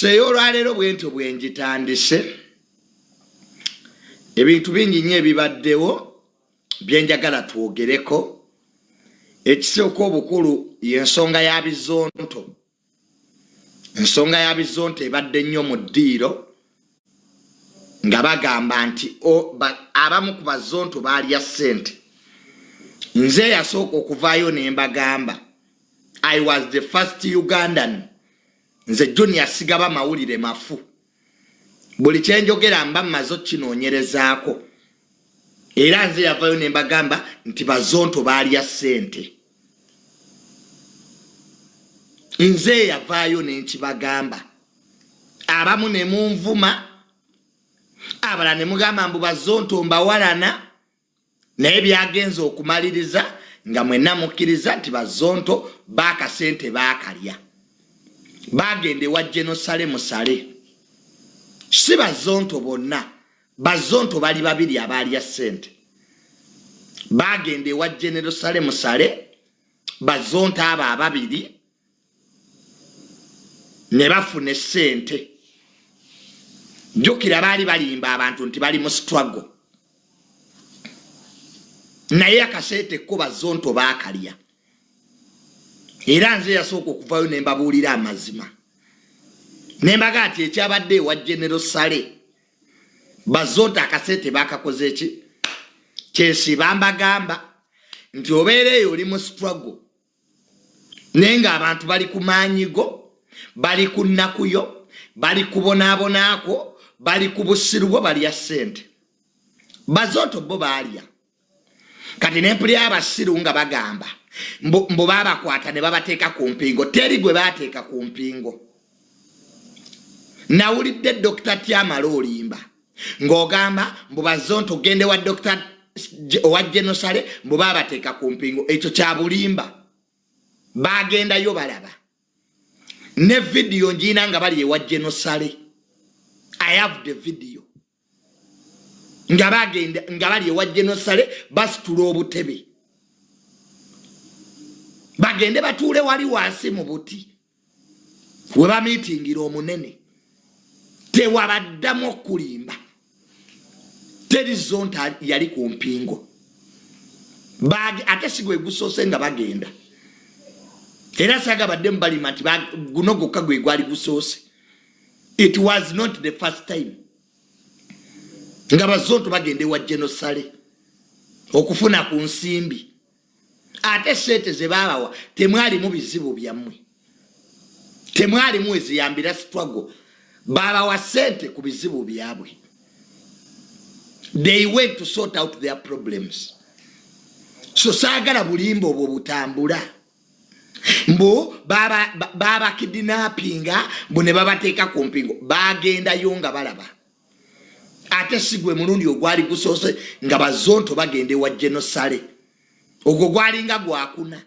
Ey'olwaleero bwentyo bwenjitandise. Ebintu bingi nnyo ebibaddewo byenjagala twogereko. Ekisooka obukulu y'ensonga ya Bizonto. Ensonga ya Bizonto ebadde nnyo mu ddiiro, nga bagamba nti abamu ku Bazonto baalya ssente. Nze yasooka okuvaayo ne mbagamba, I was the first Ugandan. Nze Junior sigaba mawulire mafu, buli kyenjogera mba mmaze okukinoonyerezaako. Era nze yavayo ne mbagamba nti Bazonto baalya ssente. Nze yavaayo ne nkibagamba, abamu ne munvuma, abalala ne mugamba mbu Bazonto mbawalana, naye byagenza okumaliriza nga mwenna mukkiriza nti Bazonto baakasente baakalya. Bagenda ewa General Saleh Musale. Si Bazonto bonna, Bazonto bali babiri abaalya ssente. Bagenda ewa General Saleh Musale, Bazonto abo ababiri ne bafuna essente. Jjukira baali balimba abantu nti bali mu struggle, naye akasente ko Bazonto baakalya. Era nze yasooka okuvayo ne mbabuulira amazima, ne mbaga nti ekyabadde ewa General Saleh, Bazonto akasente bakakoze eki kyesiba. Mbagamba nti obeera eyo oli mu struggle, naye ng'abantu bali ku maanyi go, bali ku nnaku yo, bali kubonaabonaako, bali ku busiru bwo, balya ssente. Bazonto bo baalya. Kati nempulira abasiru nga bagamba mbu babakwata ne babateeka ku mpingo. Teri gwe bateeka ku mpingo. Nawulidde Dr Tyamala olimba ng'ogamba mbu Bazonto gende wa Dr owa General Saleh, mbu babateeka ku mpingo. Ekyo kya bulimba. Bagendayo balaba ne vidiyo ngiina nga bali ewa General Saleh. I have the video nga bagenda, nga bali ewa General Saleh, basitula obutebe bagende batuule wali wansi mu buti we bamiitingira omunene. Tewabaddamu okulimba, teri zonta yali ku mpingo. Ate si gwe gusoose nga bagenda, era saga baddemu balima nti guno gwokka gwe gwali gusoose. It was not the first time nga Bazonto bagenda ewa General Saleh okufuna ku nsimbi. Ate sente ze baabawa temwalimu bizibu byammwe, temwalimu eziyambira struggle. Babawa sente ku bizibu byabwe. They went to sort out their problems. So saagala bulimba obwo butambula mbu babakidnappinga, mbu ne babateeka ku mpingo. Bagendayo nga balaba. Ate si gwe mulundi ogwali gusoose nga Bazonto bagenda ewa General Saleh, ogwo gwalinga gwakuna.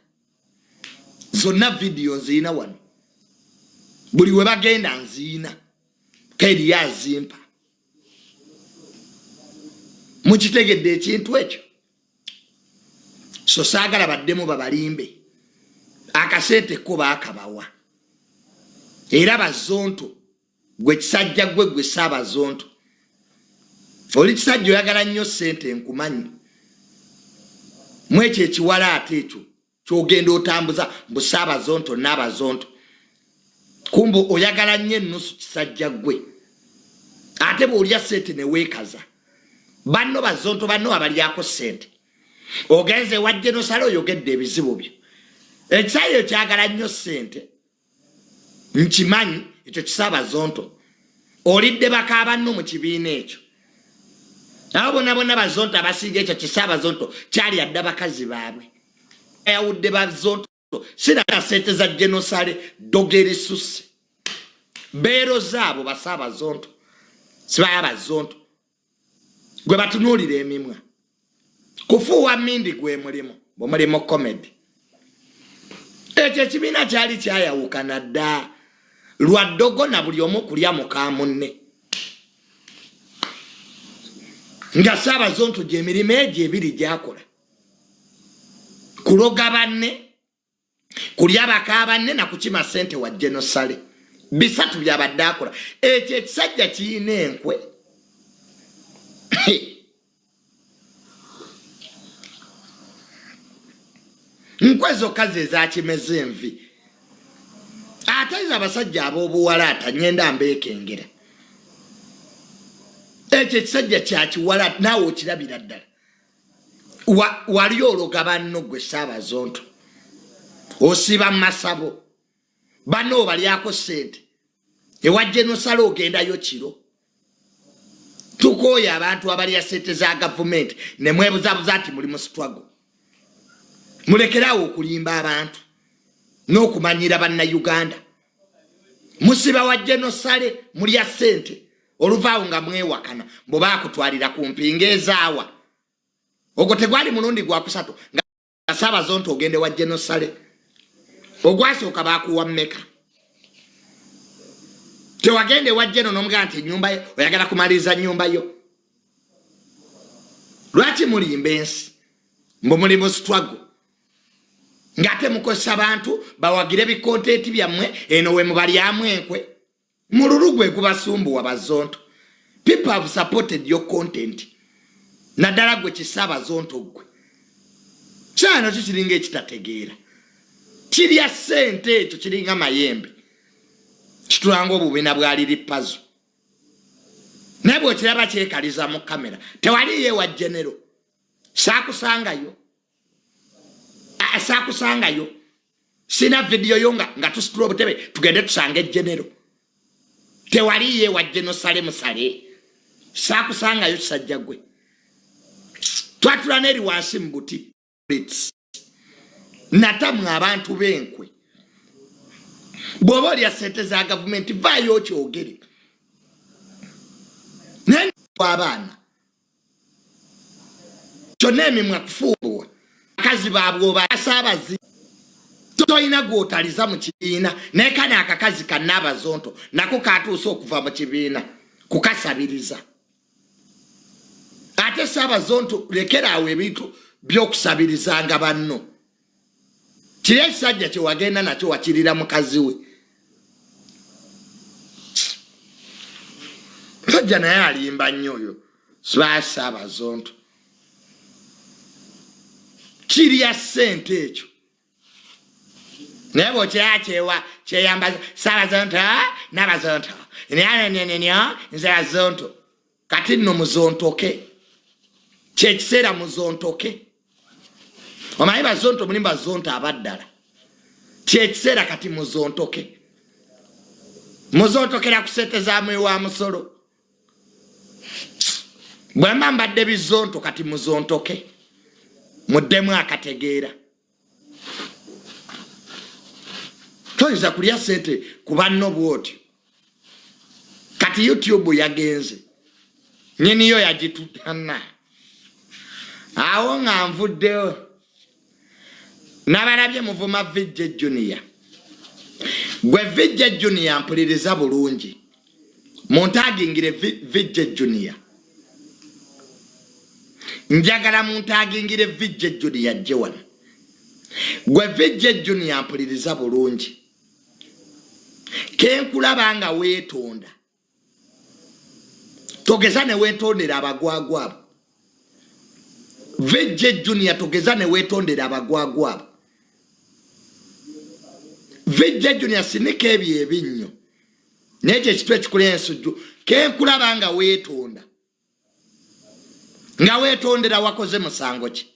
Zonna vidiyo nziina wano, buli we bagenda nziina, kaeriyo azimpa. Mukitegedde ekintu ekyo? So saagala baddemu babalimbe. Akasente ko baakabawa. Era Bazonto gwe kisajja gwe, gwe Saabazonto, oli kisajja oyagala nnyo sente, nkumanyi. Mwekyo ekiwala ate ekyo kyogenda otambuza mbu Saabazonto n'Abazonto, kumbe oyagala nnyo ennusu. Kisajja gwe, ate bw'olya sente ne weekaza banno Bazonto, banno abalyako sente. Ogenze ewa General Saleh, oyogedde ebizibu byo. Ekisaayo kyagala nnyo sente, nkimanyi ekyo kisaabazonto. Olidde bakabanno mu kibiina ekyo, abo bonna bonna Bazonto abasinga ekyo kisaabazonto kyali adda bakazi baabwe, ayawudde Bazonto siraka sente za General Saleh. Ddogo erisusse beero zaabo basaabazonto sibaya Bazonto gwe batunuulira emimwa kufuuwa mindi gwe mulimu bwemulimu comedy. Ekyo ekibiina kyali kyayawukana dda lwa ddogo na buli omu kulya muka munne, nga Saabazonto gyemirimu egyo ebiri gyakola: kuloga banne, kulya baka banne, nakukima sente wa General Saleh. Bisatu byabadde akola. Ekyo ekisajja kiyina enkwe. Nkwe zokka ze zakimeza envi. Ate nze abasajja ab'obuwala ata ngenda mbeekengera. Ekyo ekisajja kyakiwala naawe okirabira ddala. Wali ologa banno gwe Ssaabazonto, osiiba mu masabo banno obalyako ssente, ewa Genosale ogendayo kiro. Tukooye abantu abalya ssente za gavumenti ne mwebuzabuza nti muli mu struggle. Mulekeraawo okulimba abantu n'okumanyiira Bannayuganda. Musiba wa Genosale, mulya ssente, oluvaawo nga mwewakana mbu baakutwalira ku mpinga ezaawa. Ogwo tegwali mulundi gwa kusatu nga Ssaabazonto ogende wa Genosale. Ogwasooka baakuwa mmeka? Tewagenda ewa Geno n'omugamba nti ennyumba yo oyagala kumaliriza nnyumba yo. Lwaki mulimba ensi mbu muli mu struggle ng'ate mukozesa bantu bawagire bikontenti byammwe eno we mubalyamu enkwe? Mululu gwe gubasumbuwa bazonto. People have supported your content, naddala gwe kisaabazonto gwe kyano kyo kiringa ekitategeera, kirya ssente ekyo kiringa mayembe, kitulanga obubina bwa liri pazo. Naye bw'okiraba kyekaliza mu kamera, tewaliyo ewa Genero, saakusangayo, saakusangayo, sina vidiyo yo nga tusitula obutebe tugende tusange Genero. Tewaliyo ewa Geno sale musale, saakusangayo kisajja gwe. Twatula n'eri wansi mu buti natamwe abantu b'enkwe. Bw'oba olya ssente za gavumenti vaayo okyogere, naye abaana kyonna emimwa kufuuwa bakazi baabwe obasaabazi tolina gw'otaliza mu kibiina. Naye kano akakazi kannaabazonto nako katuuse okuva mu kibiina kukasabiriza. Ate Saabazonto, lekeraawo ebintu by'okusabirizanga banno. Kiri ekisajja kyewagenda nakyo wakirira mukazi we musajja naye alimba nnyo oyo Saabazonto. Kirya ssente ekyo, naye bwokiraba kyewa kyeyambaza Saabazonto nabazonto nyanenenyo nze bazonto. Kati nno muzontoke, kyekiseera muzontoke. Omanyi bazonto mulimu bazonto abaddala, kyekiseera kati muzontoke. Muzontokera ku sente za mwewa musolo. Bwemba mbadde bizonto, kati muzontoke muddemu akategeera. Toyinza kulya sente ku banno bwotyo. Kati YouTube yagenze, nyiniyo yagitutana awo nga nvuddewo nabalabye muvuma VJ Junior. Gwe VJ Junior, mpuliriza bulungi, muntagingire VJ Junior, njagala muntagingire VJ Junior jje wano. Gwe VJ Junior, mpuliriza bulungi, kenkulaba nga weetonda, togeza ne weetondera abagwagwa abo. VJ Junior, togeza ne weetondera abagwagwa abo. VJ Junior, sinika ebyo ebinnyo naye ekyo ekitu ekikula ensujju. Kenkulaba nga weetonda, nga weetondera, wakoze musango ki?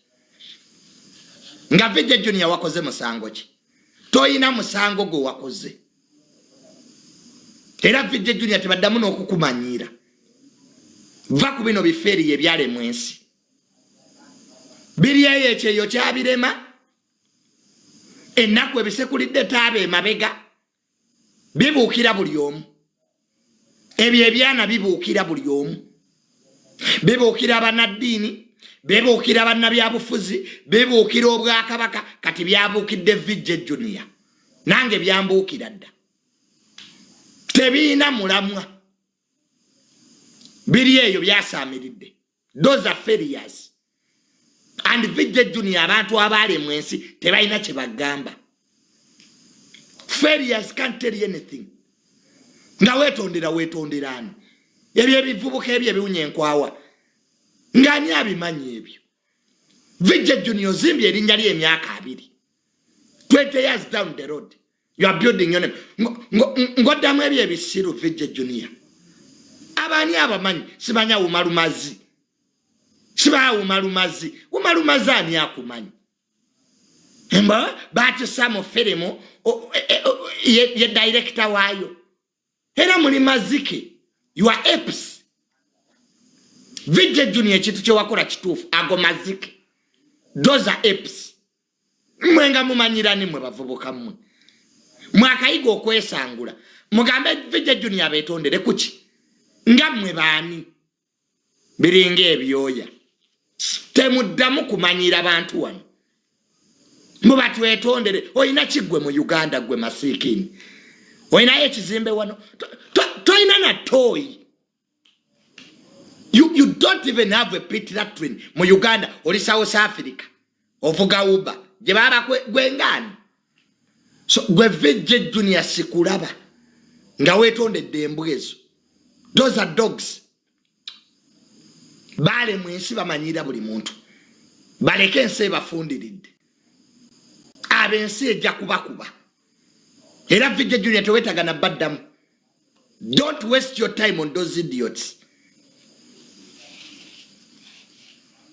Nga VJ Junior wakoze musango ki? Toyina musango gwe wakoze. Era VJ Junior, tebaddamu n'okukumanyiira. Va ku bino bifeeriyo ebyalemu ensi biri eyo, ekyeyo kyabirema ennaku ebisekulidde taaba emabega bibuukira buli omu. Ebyo ebyana bibuukira buli omu, bibuukira bannaddiini, bibuukira bannabyabufuzi, bibuukira obwakabaka. Kati byabuukidde VJ Junior, nange byambuukira dda. Tebiina mulamwa, biri eyo byasaamiridde. Those are failures. And VJ Junior, abantu abaalemu ensi tebalina kye bagamba. Failures can't tell you anything. Nga weetondera weetondera ani? Ebyo ebivubuka ebyo ebiwunya enkwawa ng'ani abimanyi ebyo? VJ Junior, ozimbye erinnya lye emyaka 20, 20 years down the road you are building your name, ng'oddamu ebyo ebisiru. VJ Junior, abaani abamanyi? Simanya wumalumazi, simanya wumalumazi, wumalumazi ani akumanyi? Mba bakisa mu firimu ye director waayo, era muli mazike, you are apes. VJ Junior, ekintu kyewakola kituufu, ago mazike, those are apes. Mmwe nga mumanyirani? Mmwe bavubuka mmwe mwakayiga okwesangula, mugambe VJ Junior abeetondere kuki? Nga mmwe baani? Biringa ebyoya. Temuddamu kumanyira bantu wano mubatwetondere. Olina kiggwe mu Uganda? Gwe masiikini, olinayo ekizimbe wano? Tolina na toyi. You don't even have a pit latrine mu Uganda. Oli South Africa, ovuga Uber gye baba gwengaani. So gwe VJ Junior, sikulaba nga weetondedde embwa ezo. Those are dogs. Baale mu ensi bamanyira buli muntu, baleke ensi ebafundiridde. Abo ensi ejja kubakuba. Era VJ Junior, teweetaga na baddamu. Don't waste your time on those idiots.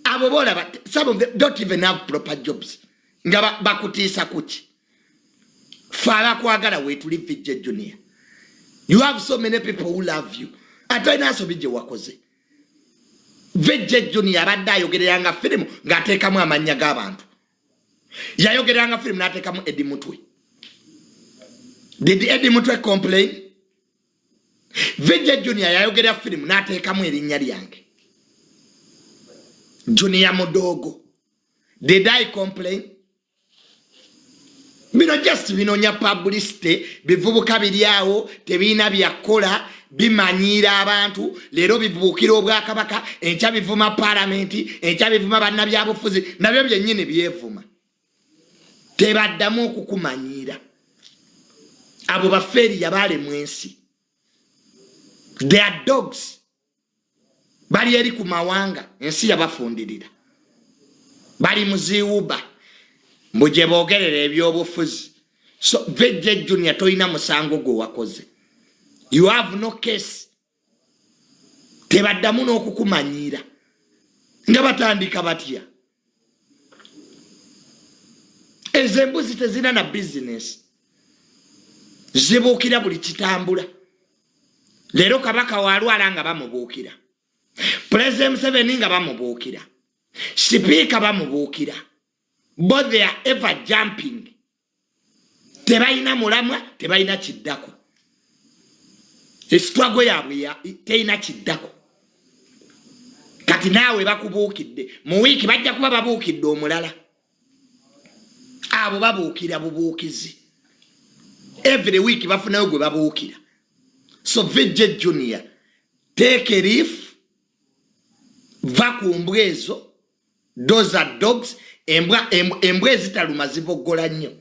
Abo bolaba, some of them don't even have proper jobs, nga bakutiisa kuki? Fe abakwagala weetuli. VJ Junior, you have so many people who love you, ate olina nsobi gye wakoze. VJ Junior abadde ayogereranga firimu ng'ateekamu amannya g'abantu. Yayogereranga firimu n'ateekamu Eddie Mutwe. Did Eddie Mutwe complain? VJ Junior yayogerera firimu n'ateekamu erinnya lyange, Junior Mudogo. Did I complain? Bino just binonya publicity. Bivubuka biri awo tebirina byakola, bimanyiira abantu. Leero bibuukira obwakabaka, enkya bivuma palamenti, enkya bivuma bannabyabufuzi, nabyo byennyini byevuma. Tebaddamu okukumanyiira. Abo bafeeriya baalemu ensi. They are dogs. Bali eri ku mawanga, ensi yabafundirira, bali muziwuba mbu gye boogerera ebyobufuzi. So VJ Junior, tolina musango gwe wakoze. You have no case. Tebaddamu n'okukumanyiira. Nga batandika batya? Ezo embuzi tezirina na bizinesi, zibuukira buli kitambula. Leero kabaka walwala nga bamubuukira, Pulezidenti Museveni nga bamubuukira, sipiika bamubuukira. Bo they are ever jumping. Tebalina mulamwa, tebalina kiddako. Esitwago yaabwe terina kiddako. Kati naawe bakubuukidde, mu wiiki bajja kuba babuukidde omulala. Abo babuukira bubuukizi, every week bafunayo gwe babuukira. So VJ Junior, take a leaf, va ku mbwa ezo. Those are dogs. Embwa ezitaluma ziboggola nnyo.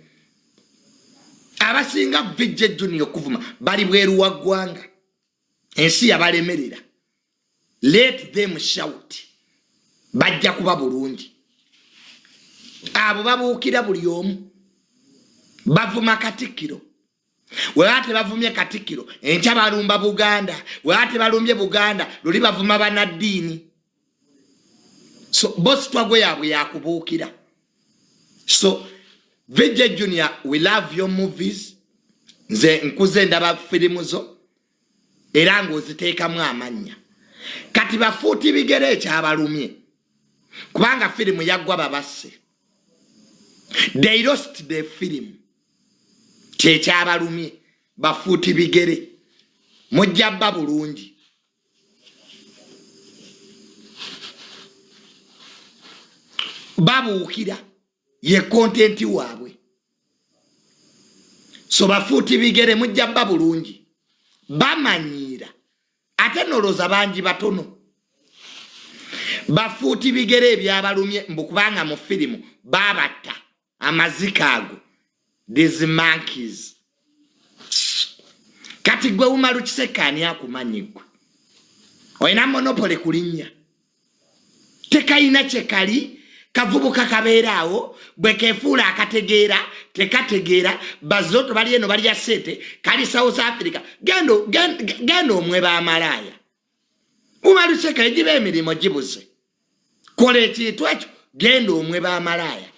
Abasinga VJ Junior okuvuma bali bweru wa ggwanga, ensi yabalemerera. Let them shout, bajja kuba bulungi. Abo babuukira buli omu, bavuma Katikkiro. Weba tebavumye Katikkiro, enkya balumba Buganda. Weba tebalumbye Buganda, luli bavuma banaddiini. So bositwagwe yaabwe yakubuukira. So VJ Junior, we love your movies. Nze nkuze ndaba firimu zo era ng'oziteekamu amannya. Kati bafuuti bigere ekyabalumye kubanga firimu yaggwa babasse. They lost the film, kyekyabalumye. Bafuuti bigere, mujja bba bulungi. Babuukira ye content waabwe. So bafuuti bigere, mujja bba bulungi. Bamanyiira ate nolooza bangi batono. Bafuuti bigere ebyabalumye mbu kubanga mu firimu babatta, amazika ago. These monkeys. Kati gwe Umaru Kiseka ani akumanyi? Gwe olina monopoly ku linnya, tekayina kyekali. Kavubuka kabeera awo bwe kefuula akategeera, tekategeera. Bazoto bali eno balya sente, kali South Africa. Genda omwe bamalaaya. Umaru Kiseka, egiba emirimu gibuze, kola ekintu ekyo, genda omwe bamalaaya.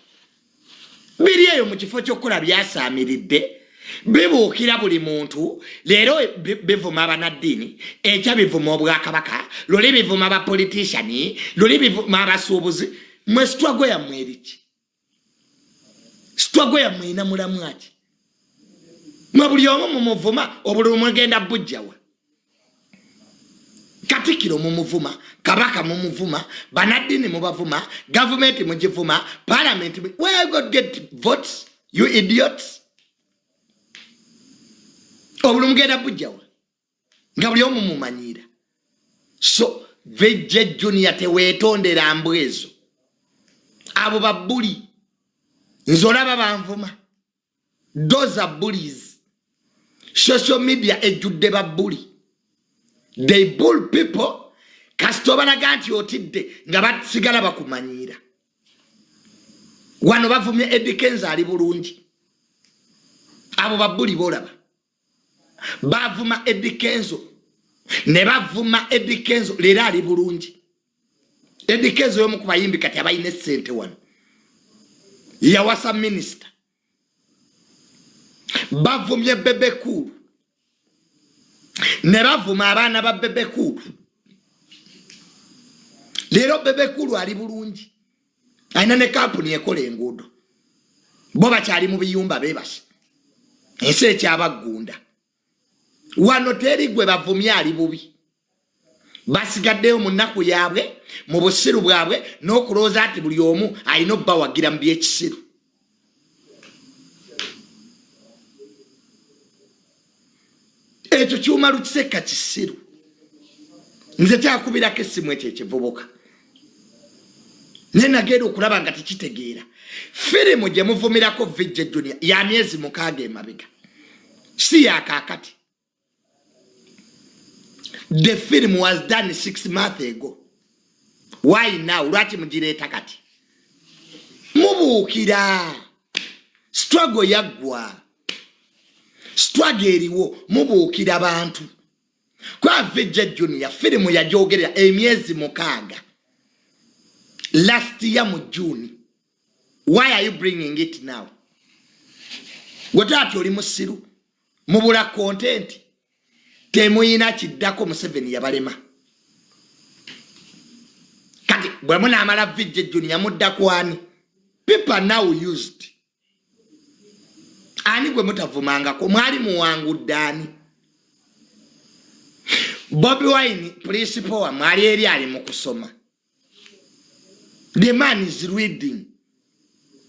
Biri eyo mu kifo ky'okukola byasaamiridde, bibuukira buli muntu. Leero bivuma abanaddiini, ekya bivuma obwakabaka, luli bivuma abapolitician, luli bivuma abasuubuzi. Mwe struggle yammwe eriki? Struggle yammwe erina mulamu aki? Mwe buli omu mumuvuma, obululu mugenda bujjawa? Katikiro mumuvuma, kabaka mumuvuma, banaddiini mubavuma, gavumenti mugivuma, palamenti. Where you got get votes, you idiots? Obululu mugenda bujjawa nga buli omu mumanyiira? So VJ Junior, teweetondera mbwa ezo, abo babully. Nze olaba banvuma, those are bullies. Social media ejjudde babully, they bull people. Kasita obalaga nti otidde, nga basigala bakumanyiira. Wano bavumye Eddy Kenzo, ali bulungi. Abo babully bolaba bavuma Eddy Kenzo, ne bavuma Eddy Kenzo, leero ali bulungi. Eddy Kenzo yomu ku bayimbi kati abalina esente wano, yawasa minisita. Bavumye Bebe Cool, ne bavuma abaana ba Bebe Cool, leero Bebe Cool ali bulungi, alina ne kampuni ekola enguudo. Bo bakyali mu biyumba bebase, ensi ekyabaggunda. Wano teri gwe bavumye ali bubi, basigaddeyo mu nnaku yaabwe, mu busiru bwabwe, n'okulowooza nti buli omu alina obbawagira mu byekisiru. Ekyo kyuma lukiseka kisiru. Nze kyakubirako essimu ekyo ekivubuka, naye nagenda okulaba nga tekitegeera. Firimu gye muvumirako VJ Junior ya myezi 6 emabega, si yakaakati. The film was done 6 months ago. Why now? Lwaki mugireeta kati? Mubuukira struggle yaggwa, struggle eriwo, mubuukira bantu. Kwa VJ Junior, firimu yajogerera emyezi 6 last year mu June. Why are you bringing it now? Gwe taati oli musiru, mubula content, temuyina kiddako. Museveni yabalema, kati bwe munaamala VJ Junior mudda kwani? People are now used. Ani gwe mutavumangako? Mwali muwangudde ani? Bobi Wine principal wamwe ali eri, ali mu kusoma. The man is reading.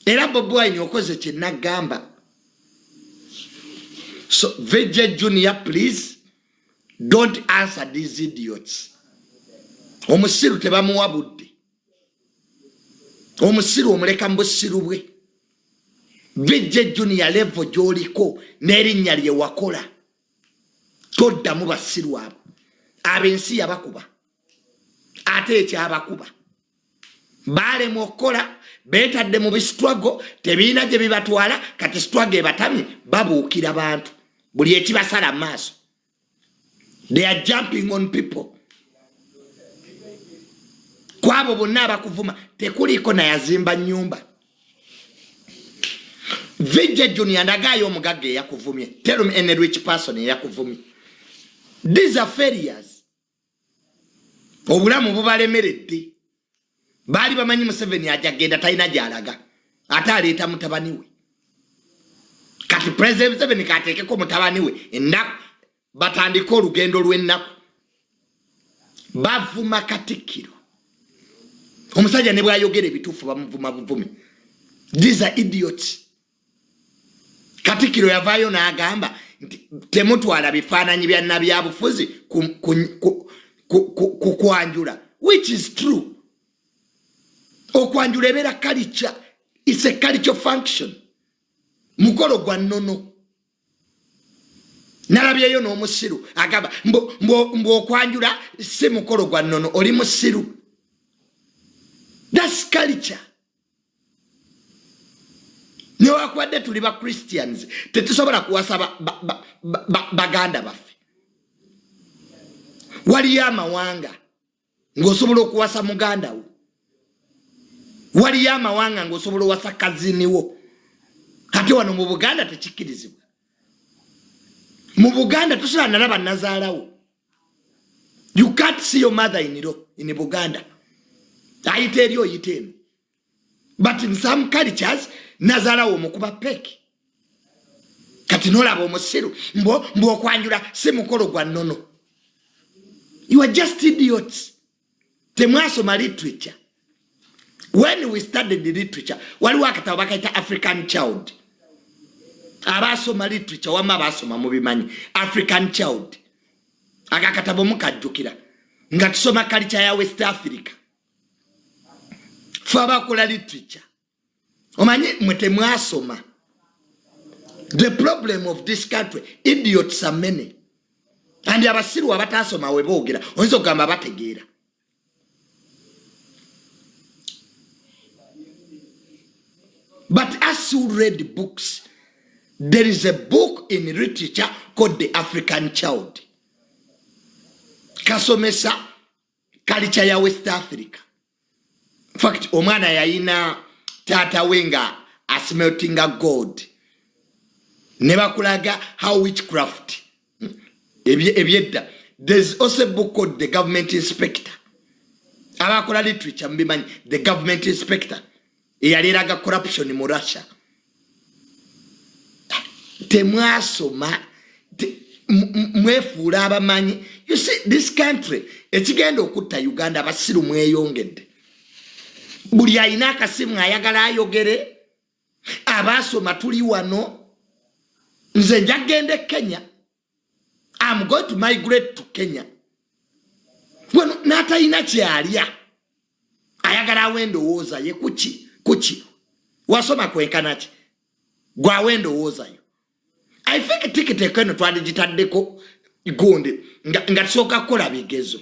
Era Bobi Wine okoze kyenagamba. So VJ Junior, please don't answer these idiots. Omusiru tebamuwa budde, omusiru omuleka mu busiru bwe. VJ Junior, level gy'oliko n'erinnya lye wakola, toddamu basiru abo. Ab'ensi yabakuba, ate ekyabakuba baalemu okukola, beetadde mu bistruggle tebiina gye bibatwala. Kati struggle ebatamye, babuukira bantu buli ekibasala maaso. They are jumping on people. Kwabo bonna abakuvuma tekuliiko nayazimba nyumba. VJ Junior, ndagaayo omugagga eyakuvumye. Tell me any rich person eyakuvumye. These are failures. Obulamu bubalemeredde. Baali bamanyi Museveni ajagenda, talina gyalaga, ate aleeta mutabani we. Kati President Museveni kateekeko mutabani we ennaku, batandike olugendo lw'ennaku. Bavuma Katikkiro, omusajja ne bwayogera ebituufu bamuvuma buvumi. These are idiots. Katikkiro yavaayo n'agamba nti temutwala bifaananyi bya nabyabufuzi ku kwanjula, which is true. Okwanjula ebeera culture, it's a culture function, mukolo gwa nnono. Nalabyeyo n'omusiru agamba mbu okwanjula si mukolo gwa nnono. Oli musiru. That's culture. Newakubadde tuli ba Christians, tetusobola kuwasa baganda baffe. Waliyo amawanga ng'osobola okuwasa muganda wo, waliyo amawanga ng'osobola owasa cousin wo. Ate wano mu Buganda tekikkirizibwa. Mu Buganda tosobola nalaba nazaalawo. You can't see your mother in law in Buganda. Ayita eri, oyita eno. But in some cultures nazaalawo omukuba peck. Kati nolaba omusiru mbu okwanjula si mukolo gwa nnono. You are just idiots. Temwasoma literature. When we studied literature, waliwo akatabo bakayita African Child. Abasoma literature wama abasoma mubimanyi. African Child, akakatabo mukajjukira nga tusoma culture ya West Africa. Fe abakola literature, omanyi mwe temwasoma. The problem of this country, idiots are many, and abasiru abatasoma we boogera oyinza okugamba bategeera. But as you read books, there is a book in literature called The African Child. Kasomesa culture ya West Africa. In fact, omwana yayina taata we nga asmeltinga gold, ne bakulaga how witchcraft ebyedda. There's also a book called The Government Inspector. Abakola literature mubimanyi. The Government Inspector eyali eraga corruption mu Russia. Temwasoma, mwefuula abamanyi. You see, this country, ekigenda okutta Uganda, abasiru mweyongedde. Buli alina akasimu ayagala ayogere. Abaasoma tuli wano. Nze nja kgenda e Kenya. Am going to migrate to Kenya. Wano n'atalina kyalya ayagala awo endowooza ye. Kuki? Kuki wasoma kwenkanaki gwawo endowooza yo? I think TikTok eno twandigitaddeko gundi nga tusooka kukola bigezo.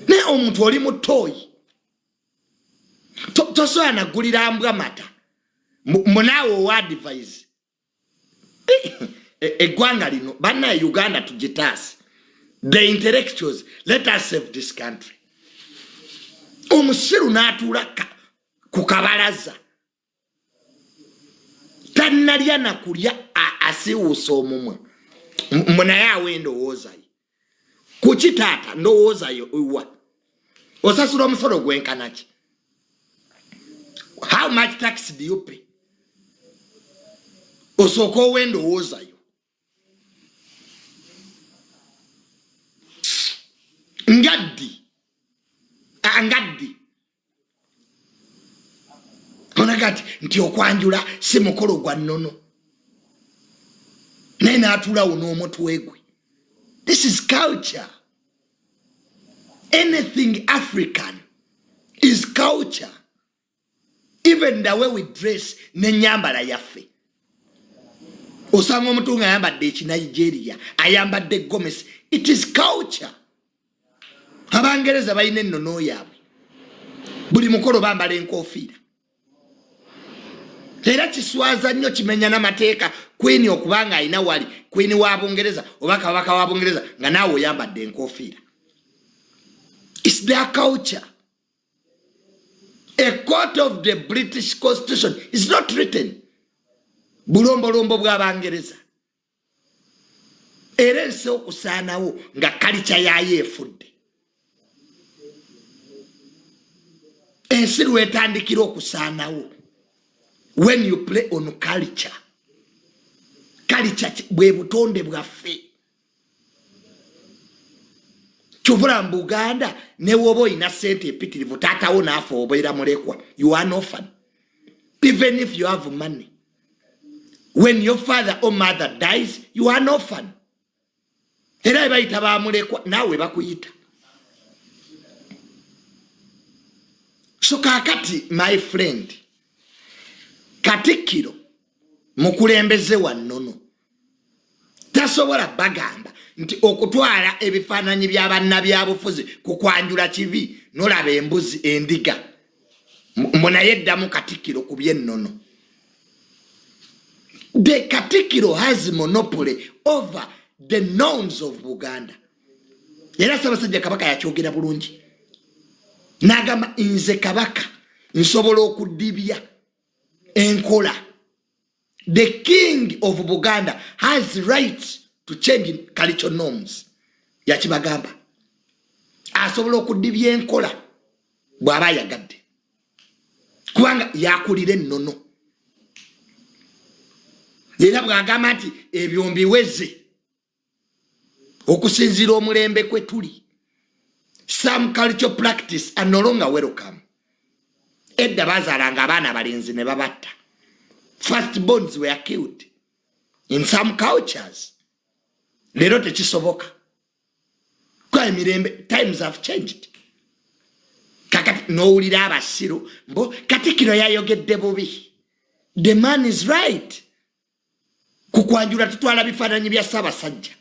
Naye omuntu oli mutoyi, tosobola nagulira mbwa mata munaawe owa advice. Eggwanga lino bannaye, Uganda tugitaase. The intellectuals, let us save this country. Omusiru n'atuula ku kabalaza, tannalya nakulya, asiiwuusa omumwa munaye awa endowooza ye. Kuki taata ndowooza yo ewa? Osasula omusolo gwenkanaki? How much tax do you pay? Osooka owa endowooza yo. Ngaddi ngaddi onaga nti okwanjula si mukolo gwa nnono, naye n'atuulawo n'omutwe gwe. This is culture. Anything African is culture. Even the way we dress nenyambala yaffe. Osanga omuntu nga ayambadde Ekinigeria, ayambadde gomesi. It is culture. Abangereza balina ennono yaabwe. Buli mukolo bambala enkofiira. Era kiswaza nnyo, kimenya n'amateeka queen okubanga alina wali queen wa Bungereza oba kabaka wa Bungereza nga naawe oyambadde enkofiira. It's their culture. A court of the British Constitution is not written. Bulombolombo bw'Abangereza. Era ensi okusaanawo nga culture yaayo efudde. Ensi lwetandikira okusaanawo when you play on culture. Culture bwe butonde bwaffe. Kyovula mu Buganda newoba olina sente empitirivu, taatawo naafa, obeera mulekwa. You are an orphan. Even if you have money, when your father or mother dies, you are an orphan. Era ebayita bamulekwa, naawe bakuyita. So kaakati, my friend, Katikkiro Mukulembeze wa nnono tasobola bagamba nti okutwala ebifaananyi bya bannabyabufuzi kukwanjula kibi. Nolaba embuzi endiga mbu naye eddamu Katikkiro ku byennono. The Katikkiro has monopoly over the norms of Buganda. Era Ssaabasajja Kabaka yakyogera bulungi n'agamba, "Nze Kabaka nsobola okudibya enkola." The King of Buganda has right to change cultural norms. Yakibagamba, asobola okudibya enkola bw'aba ayagadde, kubanga yakulira ennono. Era bw'agamba nti ebyo mbiweze okusinziira omulembe kwe tuli, some cultural practice are no longer welcome. Edda bazaalanga abaana abalenzi ne babatta. First borns were killed in some cultures. Leero tekisoboka kwa emirembe, times have changed. Kakati n'owulira abasiru mbu Katikiro yayogedde bubi. The man is right. Kukwanjula tutwala bifaananyi bya Ssaabasajja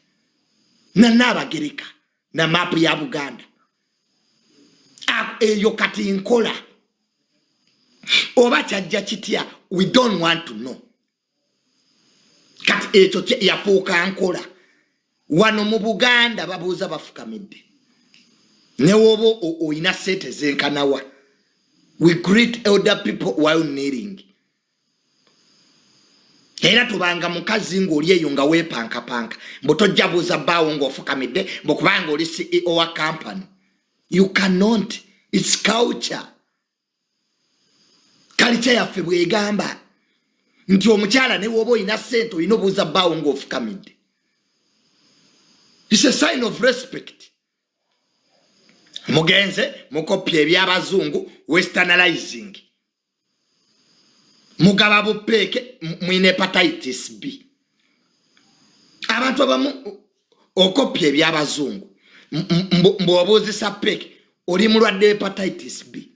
Nannaabagereka na maapu ya Buganda. Eyo kati nkola oba kyajja kitya, we don't want to know. Kati ekyo yafuuka nkola wano mu Buganda. Babuuza bafukamidde, newoba oyina sente zenkanawa. We greet elder people while kneeling. Era tubanga mukazi ng'oli eyo nga weepankapanka mbu tojja buuza bbaawo ng'ofukamidde, mbu kubanga oli CEO wa company. You cannot. It's culture. Culture yaffe bwegamba nti omukyala ne woba olina sente olina obuuza bbaawo ng'ofukamidde. It's a sign of respect. Mugenze mukopya ebyabazungu, westernalizing, mugaba bupeeke, mwine hepatitis B. Abantu abamu okopya ebyabazungu, mbwobuuzisa peeke, oli mulwadde hepatitis B.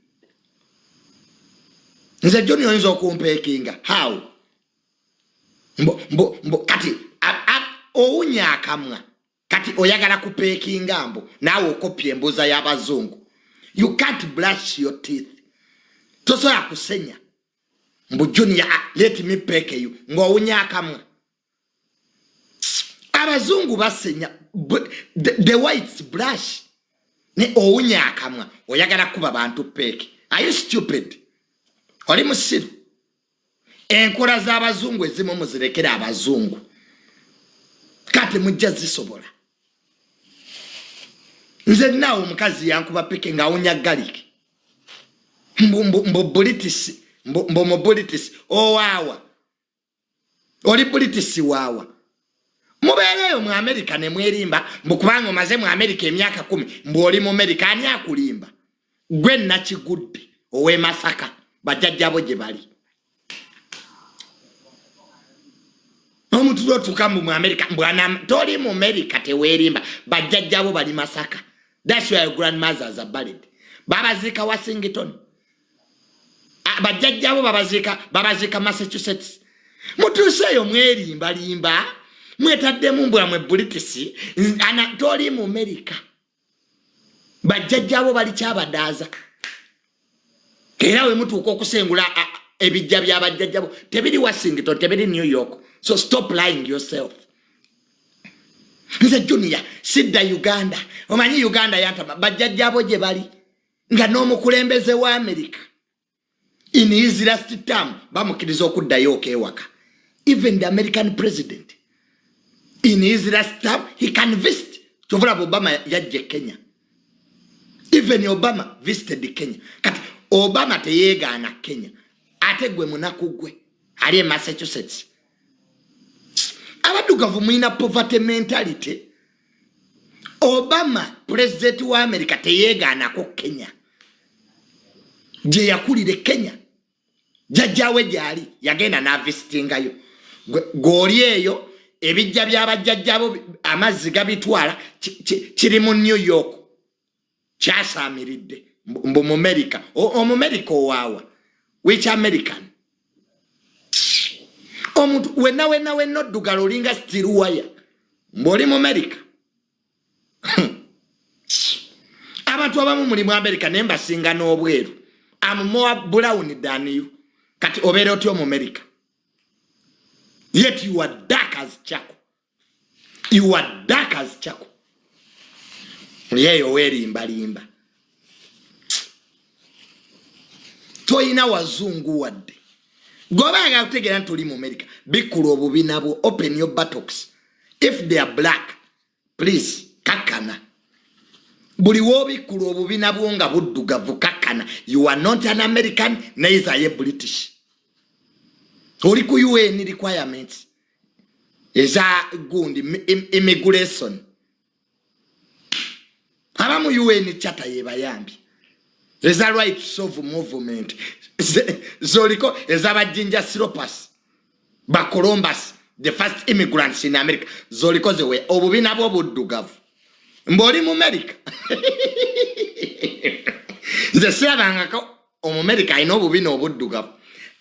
Nze Joni oyinza okumpeekinga how? Mbu kati owunya akamwa, kati oyagala kupeekinga, mbu naawe okopya embuuza y'abazungu. You can't brush your teeth, tosobola kusenya, mbu "Junior, let me peck you," ng'owunya akamwa. Abazungu basenya, the whites brush, ne owunya akamwa oyagala kuba bantu peck. Are you stupid? Oli musiru? Enkola z'abazungu ezimu muzirekere abazungu, kati mujja zisobola. Nze naawe omukazi yankuba peck ng'awunya garlic, mbu British, mbu mu British owaawa, oli British waawa? Mubeereeyo mu Amerika ne mwerimba mbu kubanga omaze mu Amerika emyaka 10, mbu oli mu Amerika. Ani akulimba? Gwe nakigudde ow'e Masaka, bajjajjabo gye bali. Omuntu lwotuuka mbu mu Amerika, mbwana toli mu Amerika, teweerimba. Bajjajjabo bali Masaka. That's where your grandmothers are buried. Babaziika Washington. Bajjajjabo babaziika Massachusetts. Mutuuseeyo mwerimbalimba, mwetaddemu mbwamwe British ana. Toli mu Amerika, bajjajjabo bali Kyabadaaza. Era we mutuuka okusengula ebijja byabajjajjabo tebiri Washington, tebiri New York. So stop lying yourself. "Nze Junior sidda Uganda, omanyi Uganda yantama." Bajjajjabo gye bali, nga n'omukulembeze wa America in his last term bamukkiriza okuddayo okewaka. Even the American president in his last term, he can visit. Kyovulaba Obama yajja e Kenya. Even Obama visited Kenya. Kati Obama teyeegaana Kenya, ate gwe munaku gwe ali e Massachusetts. Abaddugavu mulina poverty mentality. Obama pulezidenti wa America teyeegaanako Kenya gye yakulira. E Kenya jjajjaawe gyali, yagenda n'avisitingayo. Gw'oli eyo ebijja byabajjajjabo amazzi gabitwala, kiri mu New York, kyasaamiridde mbu Mumerika. Omumerika owaawa? Which American? Omuntu wenna wenna wenna oddugala olinga steel wire ng'oli mu America. Abantu abamu muli mu America naye mbasinga n'obweru. Am more brown than you. Kati obeera otya omu America? Yet you are dark as charcoal. You are dark as charcoal. Yeeyo weerimbalimba. Toyina wazungu wadde. Gwoba ayagala kutegeera nti oli mu America, bikkula obubi nabwo, open your buttocks. If they are black, please kakkana. Buli w'obikkula obubi nabwo nga buddugavu kakkana. You are not an American, neither ye British. Oli ku UN requirements eza gundi immigration. Abamu UN charter yebayambye eza rights of movement zoliko ez'abajinja Silopas ba Columbus, the first immigrants in America, zoliko zewe obubi nabwo buddugavu mb'oli mu America. Nze sirabangako Omumerika alina obubina obuddugavu.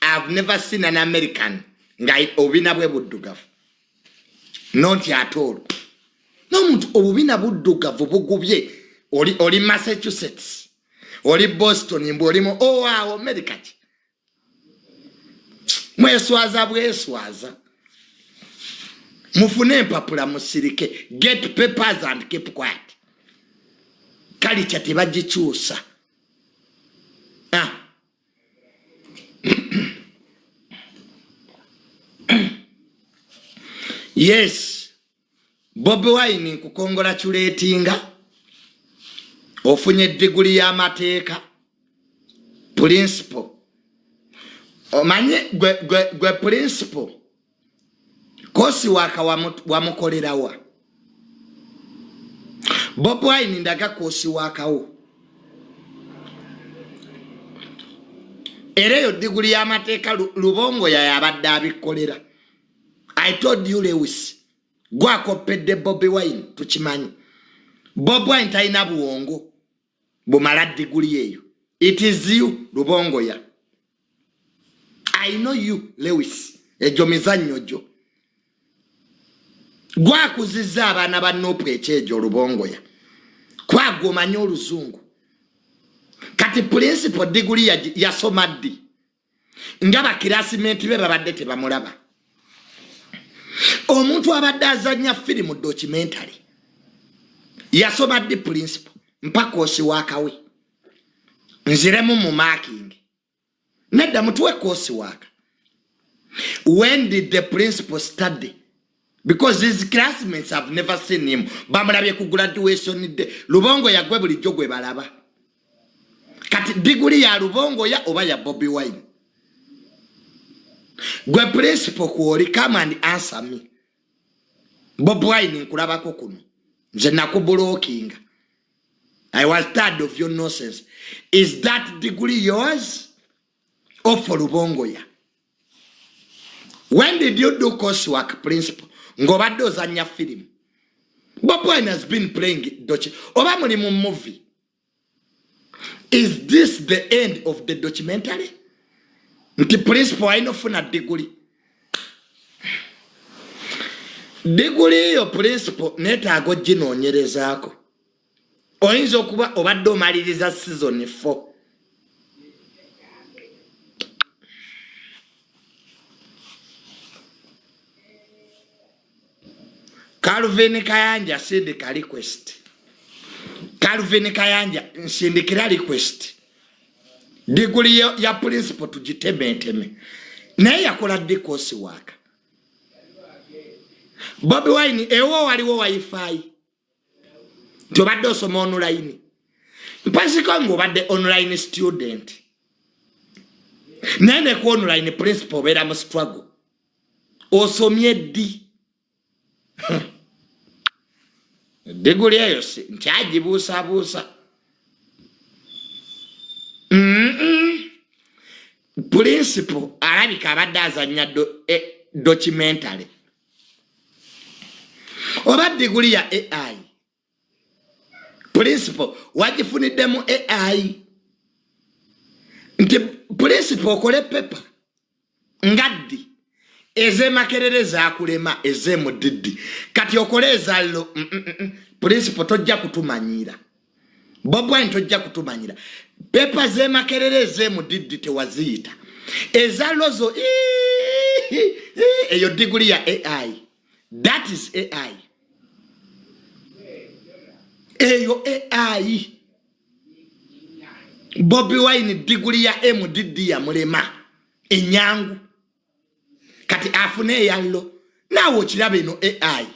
I've never seen an American nga obubina bwe buddugavu, not at all. N'omuntu obubina buddugavu bugubye. Oli Massachusetts, oli Boston, mbu olimu owaawo America ki? Mweswaza bweswaza. Mufune empapula musirike. Get papers and keep quiet. Kalica tebagikyusa. Yes, Bobi Wine nkukongratulatinga, ofunye diguli y'amateeka principal. Omanye gwe principal course waka wamukolerawa. Bobi Wine ndaga course wakawo. Era eyo diguli y'amateeka Lubongo yayabadde abikolera. I told you Lewis, gwakoppedde Bobi Wine, tukimanyi. Bobi Wine talina buwongo bumala diguli eyo. It is you Lubongoya. I know you Lewis, egyo mizannyo gyo. Gwakuzizza abaana ba Nupu ekyejo Lubongoya. Kwagwe omanyi oluzungu. Kati principal diguli yasoma ddi? Nga bakirasimenti be babadde tebamulaba. Omuntu abadde azannya firimu documentary yasoma ddi principal? Mpa course wakawe nziremu mu marking. Nedda mutuwe course waka. When did the principal study? Because his classmates have never seen him. Bamulabye ku graduation day. Lubongo yagwe bulijjo gwe balaba. Kati diguli ya Lubongo ya oba ya Bobi Wine? Gwe principal kwoli, come and answer me. Bobi Wine nkulabako kuno. Nze nakublockinga. I was tired of your nonsense. Is that degree yours or for Lubongoya? When did you do coursework, principal? Ng'obadde ozannya firimu. Bobi Wine has been playing docu. Oba muli mu movie. Is this the end of the documentary? Nti principal alina ofuna diguli. Diguli eyo principal neetaaga oginoonyerezaako. Oyinza okuba obadde omaliriza season 4. Calvin Kayanja sindika request. Calvin Kayanja nsindikira request. Diguli ya principal tugitemeteme. Naye yakola ddi course work? Bobi Wine ewo waliwo wifi. Nti obadde osoma online. Mpasiko ng'obadde online student. Naye ne ku online principal obeera mu struggle. Osomye ddi? Diguli eyo si nkyagibuusabuusa. Principal alabika abadde azannya documentary. Oba diguli ya AI. Principal wagifuniddemu AI. Nti principal okole paper nga ddi? Ez'emakerere zakulema, ez'emudiddi kati okole ezallo. Principal, tojja kutumanyiira. Bobi Wine, tojja kutumanyira. Paper z'emakerere, ez'emudiddi tewaziyita, eza law zo. Eyo diguli ya AI, that is AI, eyo AI. Bobi Wine diguli ya MDD yamulema enyangu, kati afune eya law. Naawe okiraba, eno AI,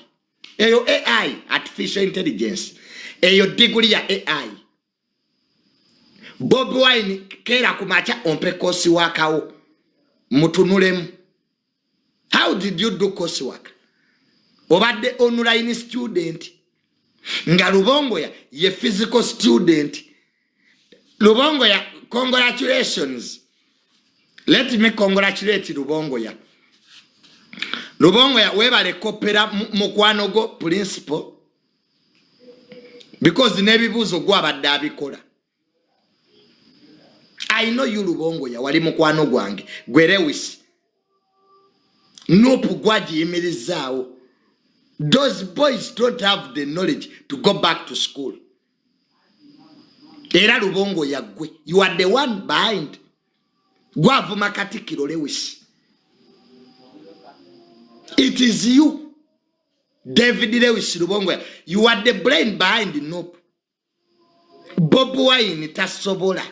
eyo AI, artificial intelligence, eyo diguli ya AI. Bobi Wine, keera ku makya ompe coursework wo mutunulemu. How did you do coursework? Obadde online student, nga Lubongoya ye physical student. Lubongoya, congratulations. Let me congratulate Lubongoya. Lubongoya, webale kopera mukwano go principal, because n'ebibuuzo gwabadde abikola. I know you, Lubongoya, wali mukwano gwange. Gwe Lewis, NUP gwagiyimirizaawo. Those boys don't have the knowledge to go back to school. Era Lubongoya, gwe, you are the one behind. Gwavuma Katikiro. Lewis, it is you, David Lewis Lubongoya, you are the brain behind NUP. Bob Wine tasobola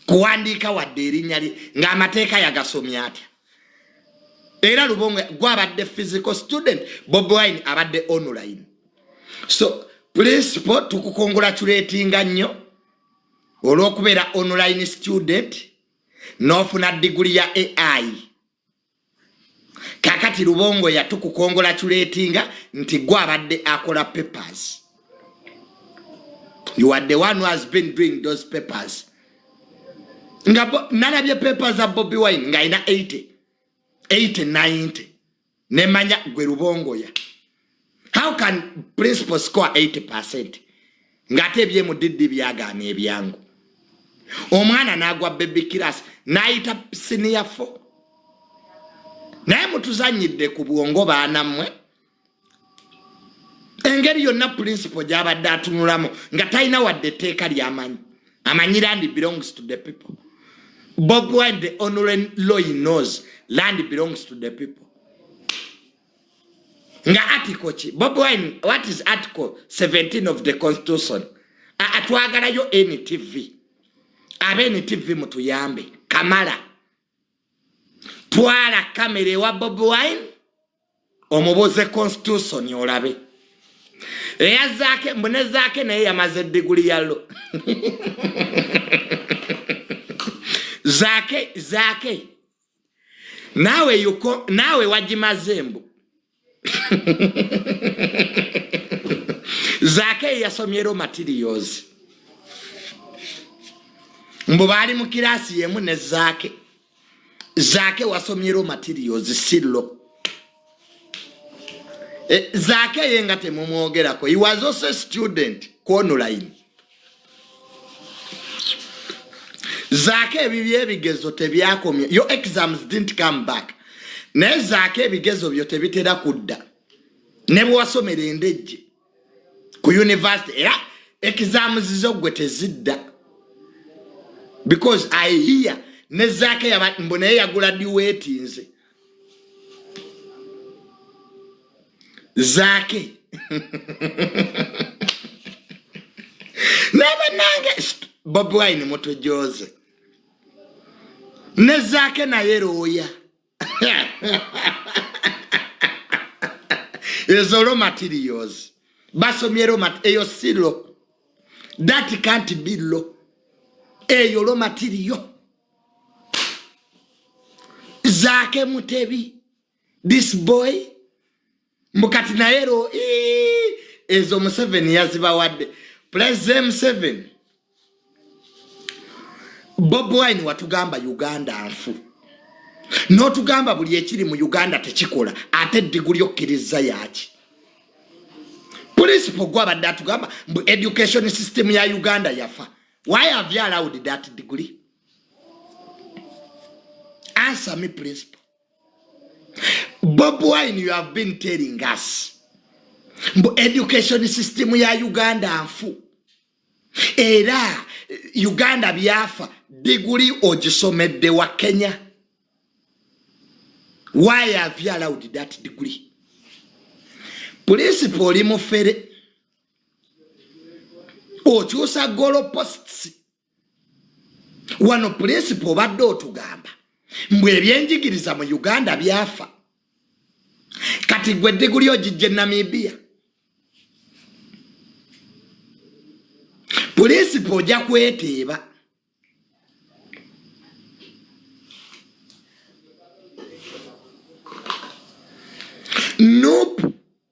kuwandiika wadde erinnya lye, ng'amateeka yagasomye atya? Era Lubongo gwabadde physical student, Bob Wine abadde online. So principal, tukucongratulatinga nnyo olw'okubeera online student n'ofuna diguli ya AI. Kakati Lubongo, yatukucongratulatinga nti gwabadde akola papers. You are the one who has been doing those papers. Nga nalabye papers za Bobi Wine ng'alina 80 80 90, nemanya gwe Lubongoya. How can principal score 80% ng'ate ebyemudiddi byagaana ebyangu? Omwana n'agwa baby class n'ayita senior 4. Naye mutuzanyidde ku bwongo, baana mmwe. Engeri yonna principal gy'abadde atunulamu nga talina wadde etteeka lyamanyi. Amanyi land belongs to the people. Bob Wine, the only law he knows, land belongs to the people. Nga article ki, Bob Wine? What is article 17 of the constitution? Atwagalayo NTV, abe NTV mutuyambe. Kamala, twala kamera ewa Bob Wine, omubuuze constitution olabe. Eyazaake mbu nezaake naye yamaze diguli ya law. Zaake, Zaake, naawe yuko, naawe wagimaze. Mbu Zaake yasomye raw materials. Mbu baali mu kiraasi yemu ne Zaake. Zaake wasomye raw materials, si law. Zaake ye nga temumwogerako. He was also a student ku online. Zaake, ebibyo ebigezo tebyakomye. Your exams didn't come back. Naye Zaake, ebigezo byo tebitera kudda ne bwe wasomera endejje ku university. Era exams zo gwe tezidda, because I hear ne Zaake mbu naye yagula diwetinze. Zaake nabanange, Bobi Wine mutujoze ne Zaake naye looya. Ezo raw materials basomye raw, eyo si law. That can't be law. Eyo raw material. Zaake Mutebi, this boy, mukati naye law ezo Museveni yazibawadde. President Museveni, Bob Wine watugamba Uganda nfu, n'otugamba buli ekiri mu Uganda tekikola, ate eddiguli okkiriza yaki? Principal, gwabadde atugamba mbu education system ya Uganda yafa. Why have you allowed that degree? Answer me, principal. Bob Wine, you have been telling us mbu education system ya Uganda nfu, era Uganda byafa. Diguli ogisomedde wa Kenya. Why have you allowed that degree? Principal oli mufere, okyusa goal posts wano. Principal, obadde otugamba mbu ebyenjigiriza mu Uganda byafa, kati gwe diguli ogijja e Namibia. Principal, ojja kweteeba. NUP,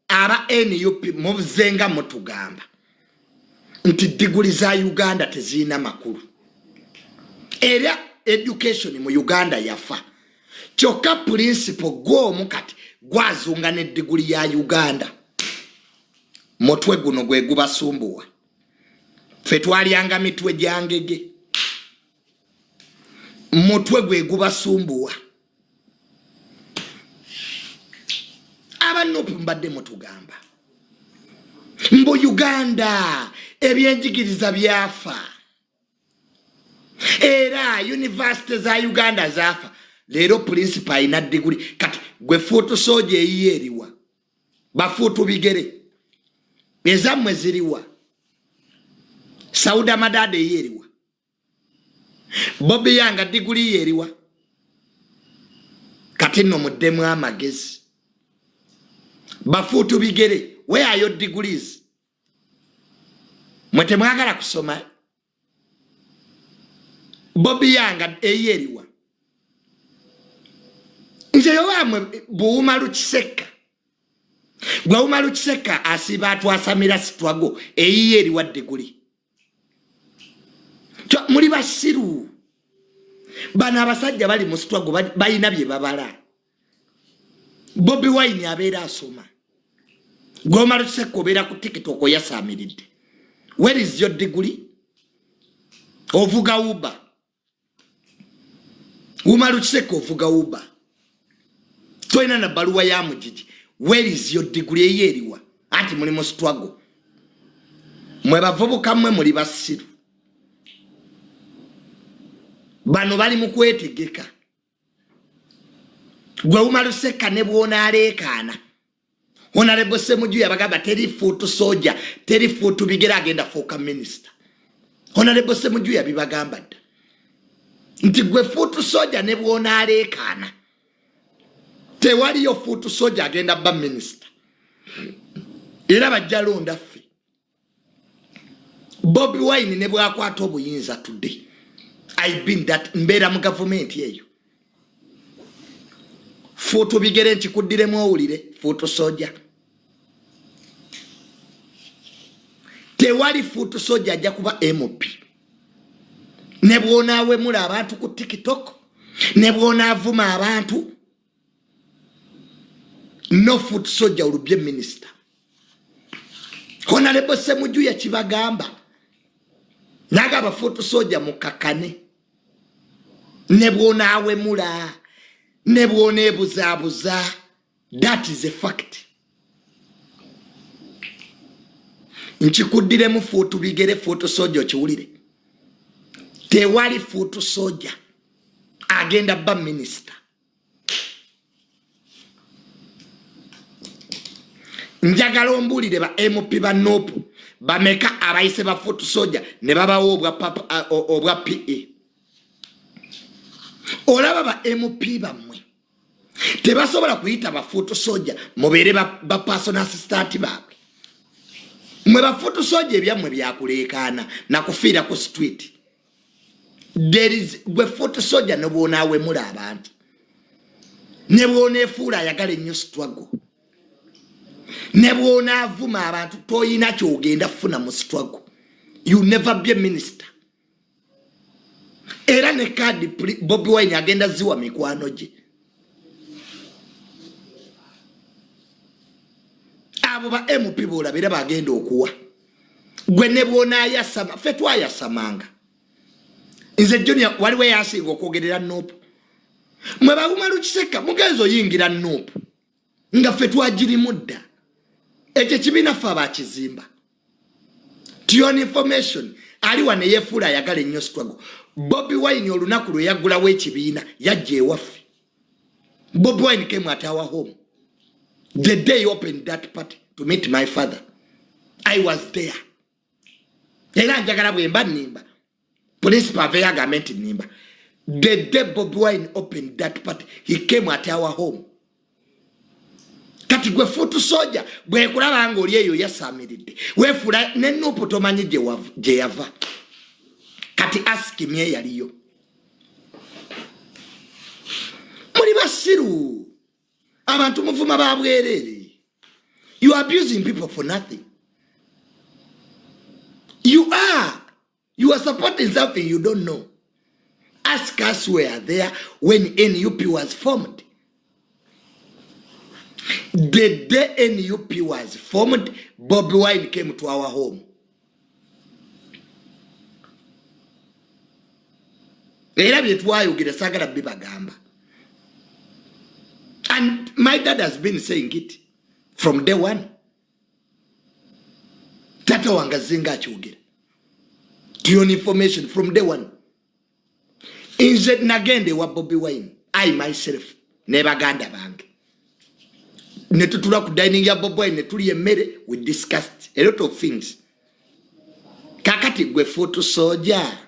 aba NUP, muzenga mutugamba nti diguli za Uganda tezirina makulu era education mu Uganda yafa, kyokka principal gwomu kati gwazunga nediguli ya Uganda. Mutwe guno gwe gubasumbuwa. Ffe twalyanga mitwe gyangege. Mutwe gwe gubasumbuwa. Aba NUP, mbadde mutugamba mbu Uganda ebyenjigiriza byafa era university za Uganda zafa. Leero principal alina diguli. Kati gwe foot soldier, eyiyo eriwa? Bafuutu bigere, ezammwe ziriwa? Sauda Madada, eyo eriwa? Bobi Yanga, diguli yo eriwa? Kati nno muddemu amagezi. Bafuutu bigere, where are your degrees? Mwe temwagala kusoma. Bobi Yanga, eyo eriwa? Nze yowamwe buwuma lukiseka, gwewuma lukiseka asiba atwasamira sitwago, eyiyo eriwa diguli? Muli basiru. Bano abasajja bali mu struggle, balina bye babala. Bobi Wine abeera asoma, gwomala kiseka obeera ku TikTok oyasaamiridde. Where is your degree? Ovuga Uber. Wumala okiseka, ovuga Uber, tolina na baluwa ya mugigi. Where is your degree? Eyo eriwa? Anti muli mu struggle. Mwe bavubuka, mmwe muli basiru. Bano bali mu kwetegeka. Gwe wumala oseka ne bwonaaleekaana. Honorable Semuju yabagamba teri foot soldier, teri foot bigere agenda fuuka minisita. Honorable Semuju yabibagamba dda nti gwe foot soldier ne bwonaaleekaana, tewaliyo foot soldier agenda ba minisita, era bajja londa ffe. Bobi Wine ne bwakwata obuyinza today, I been that mbeera mu gavumenti eyo. Foot bigere, nkikuddiremu owulire, foot soldier, tewali foot soldier ajja kuba MP. Ne bwonaawemula abantu ku TikTok, ne bwonaavuma abantu, no foot soldier olubye minisita. Honorable Semuju yakibagamba nagaba, foot soldier mukakane, ne bwonaawemula, ne bwoneebuzaabuza, that is a fact. Nkikuddiremu, foot bigere, foot soldier, okiwulire, tewali foot soldier agenda ba minisita. Njagala ombuulire, ba MP ba NUP bameka abayise ba foot soldier ne babawo obwa PA? Olaba ba MP bammwe tebasobola kuyita ba foot soldier mubeere ba personal assistant baabwe. Mwe ba foot soldier, ebyammwe byakuleekaana nakufiira ku street. There is gwe foot soldier, ne bwonaawemula abantu, ne bwoneefuula ayagala ennyo struggle, ne bwonaavuma abantu, toyina kyogenda funa mu struggle. You never be a minister. Era ne kadi Bobi Wine agenda ziwa mikwano gye. Abo ba MP bolaba era bagenda okuwa gwe ne bwonaayasama. Ffe twayasamanga. Nze Junior, waliwo eyasinga okwogerera NUP. Mwe bawuma lukiseka, mugenzi oyingira NUP. Nga ffe twagirimu dda. Ekyo ekibiina ffe abakizimba. To your information, ali wano eyefuula ayagala ennyo struggle. Bobi Wine olunaku lwe yaggulawo ekibiina yajja ewaffe. Bobi Wine came at our home the day he opened that party to meet my father. I was there. Era njagala bwe mba nnimba, principal aveeyo agambe nti nnimba. The day Bobi Wine opened that party, he came at our home. Kati gwe foot soldier bwekulaba nga oli eyo yasaamiridde, weefuula ne nuupu tomanyi gye yava. Kati ask me eyaliyo. Muli basiru, abantu muvuma ba bwereere. You are abusing people for nothing. You are supporting something you don't know. Ask us were there when NUP was formed. The day NUP was formed, Bobi Wine came to our home. Era bye twayogera saagala bibagamba. And my dad has been saying it from day one. Tata wange azinga akyogera. To your information, from day one. Nze nagenda ewa Bobi Wine, I myself, ne baganda bange. Ne tutula ku dining ya Bobi Wine, ne tulya emmere, we discussed a lot of things. Kakati gwe foot soldier,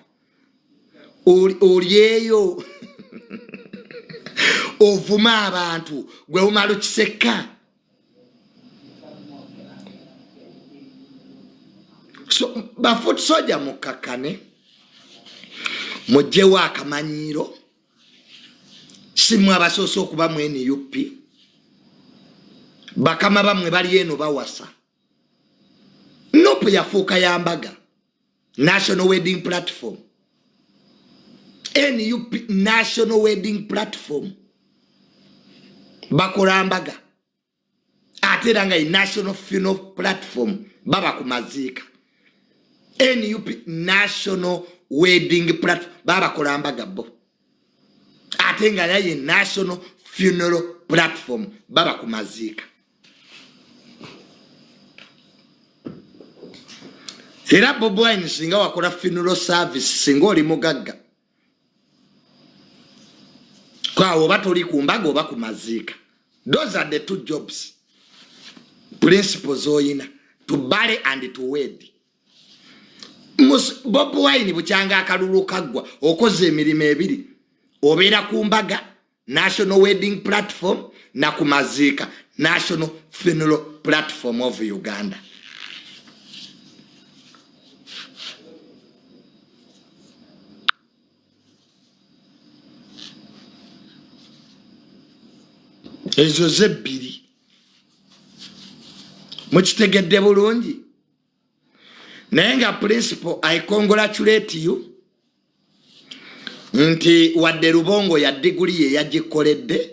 olyeyo ovuma abantu, gwe omala okiseka. So ba foot soldier mukakkane, mugyewo akamanyiiro. Si mmwe abasoose okuba mu NUP, bakama bammwe bali eno bawasa. NUP yafuuka ya mbaga, National Wedding Platform. NUP National Wedding Platform, bakola mbaga. Ate era nga ye National Funeral Platform, baba ku maziika. NUP National Wedding Platform, baba bakola mbaga bo. Ate nga ye National Funeral Platform, baba ku maziika. Era Bobi Wine singa wakola funeral service, singa oli mugagga, kwawo oba toli ku mbaga oba ku maziika. Those are the two jobs, principles oyina, to bury and to wed. Bobi Wine bukyanga akalulu kaggwa, okoze emirimu ebiri, obeera ku mbaga National Wedding Platform na ku maziika National Funeral Platform of Uganda. Ezo zebbiri mukitegedde bulungi. Naye nga principal, I congratulate you nti wadde Rubongo ya diguli ye yagikoledde,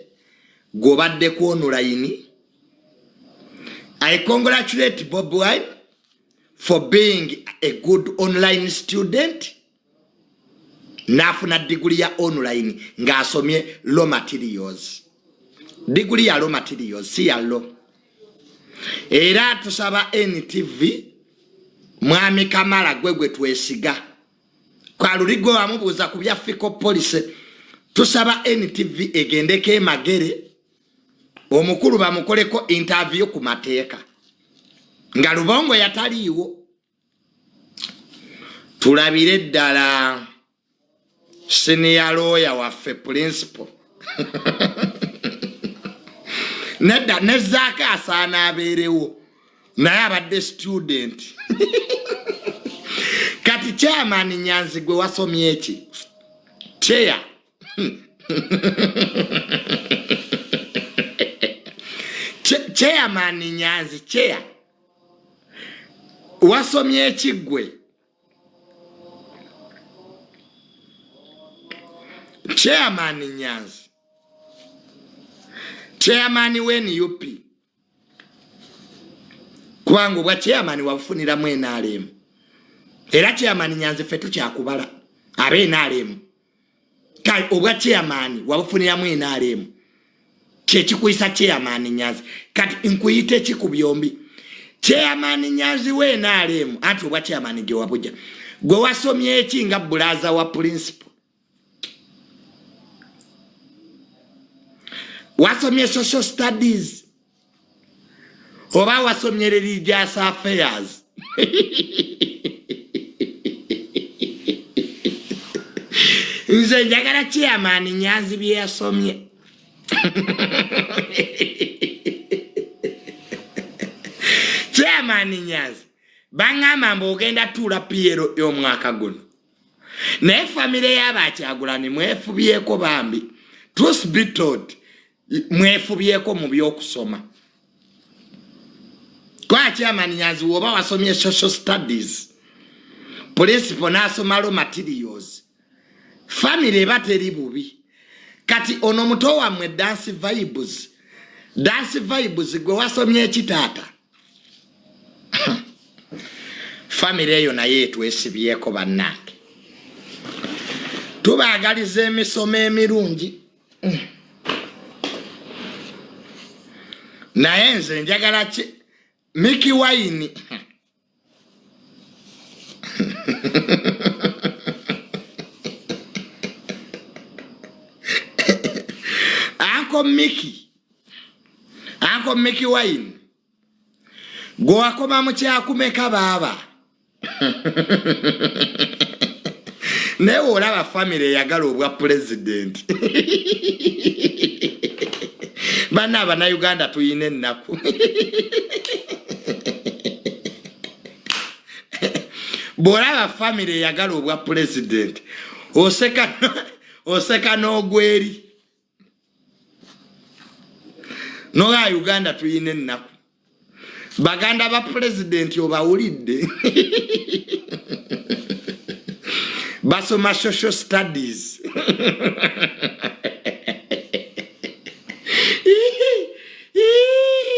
gw'obadde ku online. I congratulate Bobi Wine for being a good online student. N'afuna diguli ya online ng'asomye law materials. Diguli ya law materials, si ya law. Era tusaba NTV, Mwami Kamala gwe gwe twesiga. Kwa luli gwe wamubuuza ku bya fiscal policy, tusaba NTV egendeko e Magere, omukulu bamukoleko interview ku mateeka. Nga Rubongo yataliiwo. Tulabire ddala senior lawyer waffe principal. Nedda ne Zaake asaana abeerewo, naye abadde student. Kati chairman Nyanzi gwe wasomye ki? Chair. Chairman Nyanzi, chair. Wasomye ki gwe? Chairman Nyanzi. Chairman we NUP. Kubanga obwa chairman wabufuniramu NRM. Era chairman Nyanzi ffe tukyakubala abe NRM. Kale obwa chairman wabufuniramu NRM. Kyekikuyisa chairman Nyanzi. Kati nkuyite ki ku byombi? Chairman Nyanzi we NRM, anti obwa chairman gye wabujja, gwe wasomye eki nga bulaza wa principal? Wasomye social studies oba wasomye religious affairs? Nze njagala chairman Nyanzi bye yasomye. Chairman Nyanzi, bangamba mbu ogenda tuula PLO y'omwaka guno, naye famire y'Abakyagulani mwefubyeko bambi. Truth be told, mwefubyeko mu by'okusoma. Kwa chairman Nyanzi, woba wasomye social studies, principal n'asoma law materials, family eba teri bubi. Kati ono muto wammwe Dance Vibes, Dance Vibes, gwe wasomye ekitaata? Famire eyo naye etwesibyeko. Bannange, tubaagaliza emisomo emirungi, naye nze njagala ki Miki Wine. Uncle Miki, Uncle Miki Wine, gwe wakoma mu kyakumeka baaba? Naye olaba famire eyagala obwa pulezidenti. Banna Abanauganda tuyina ennaku. Bw'olaba famire eyagala obwa pulezidenti, oseka, oseka n'ogweri noga Uganda tuyina ennaku. Baganda ba pulezidenti obawulidde basoma social studies.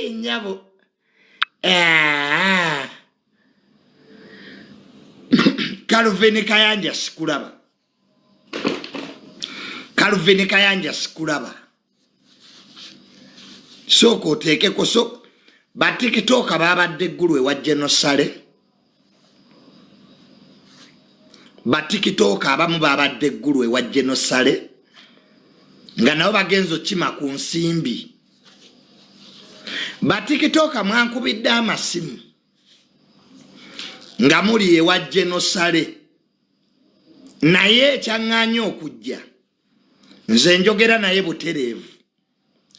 Nyabo. Ah. Calvin Kayanja, sikulaba. Calvin Kayanja, sikulaba. Sooka oteekeko. So batikitoka babadde eggulu ewa Genosale. Batikitoka abamu babadde eggulu ewa Genosale nga nabo bagenza okima ku nsimbi. Batikitoka mwankubidde amasimu nga muli ewa Genosale, naye ekyaŋŋaanya okujja, nze njogera naye butereevu.